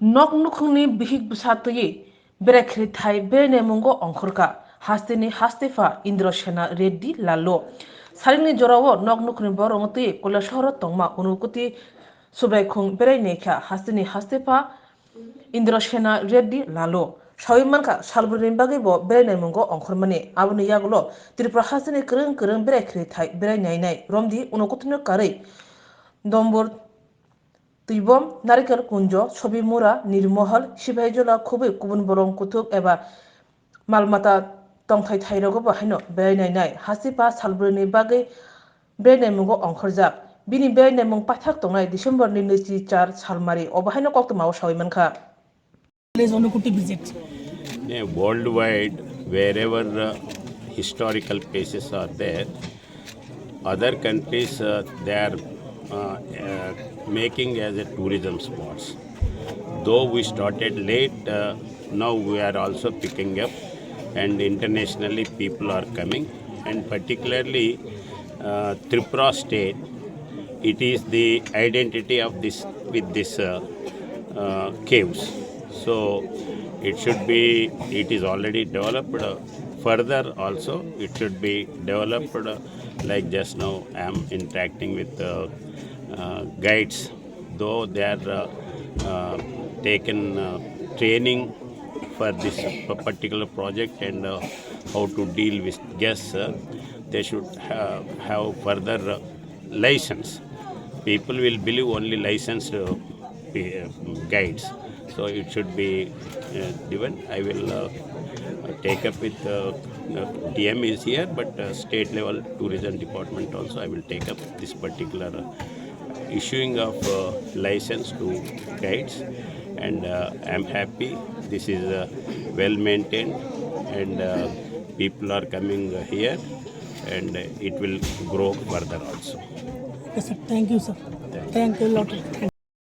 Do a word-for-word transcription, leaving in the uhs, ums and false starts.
Nok nukhungni bihik bwsa twiwi berai khiri thai berai naimungo ongkhorkha hasteni hastepha Indra Sena Reddy Lalo. Salingni jorao nok nukhungni borokno twiwi Kailashaharo tongma Unakoti Subraikhung berai naikha hasteni hastepha Indra Sena Reddy Lalo. Sawi mankha salbrwini bagwi bo berai naimungo ongkhormani. Aboni yagulo Tripura hasteni kwrwng kwrwng berai khiri thai berai nainai romdi Unakotino karwi Dombor Twibom, Narikel Kunjo, Sobimura, Nirmohol, Sipaijola khubui kubun borong kuthuk eba malmata tongthai thairogo bo haino berai nainai. Hastepha salbrwini bagwi berai naimungo ongkhorjak. Bini berai naimung paithak tongnai December ni nwichi char salmari obo haino koktwmao sawi mankha. Place Unakoti visit. Yeah, worldwide, wherever uh, historical places are there, other countries uh, they are uh, uh, making as a tourism spots. Though we started late, uh, now we are also picking up, and internationally people are coming, and particularly uh, Tripura state, it is the identity of this with this uh, uh, caves. So it should be, it is already developed. Uh, further also, it should be developed. Uh, like just now, I am interacting with uh, uh, guides, though they are uh, uh, taken uh, training for this p- particular project and uh, how to deal with guests. Uh, they should have, have further uh, license. People will believe only licensed uh, pe- uh, guides. So it should be uh, given. I will uh, take up with uh, uh, D M is here, but uh, state level tourism department also. I will take up this particular uh, issuing of uh, license to guides, and uh, I'm happy. This is uh, well maintained, and uh, people are coming uh, here, and uh, it will grow further also. Okay, sir. Thank you, sir. Thank you a lot.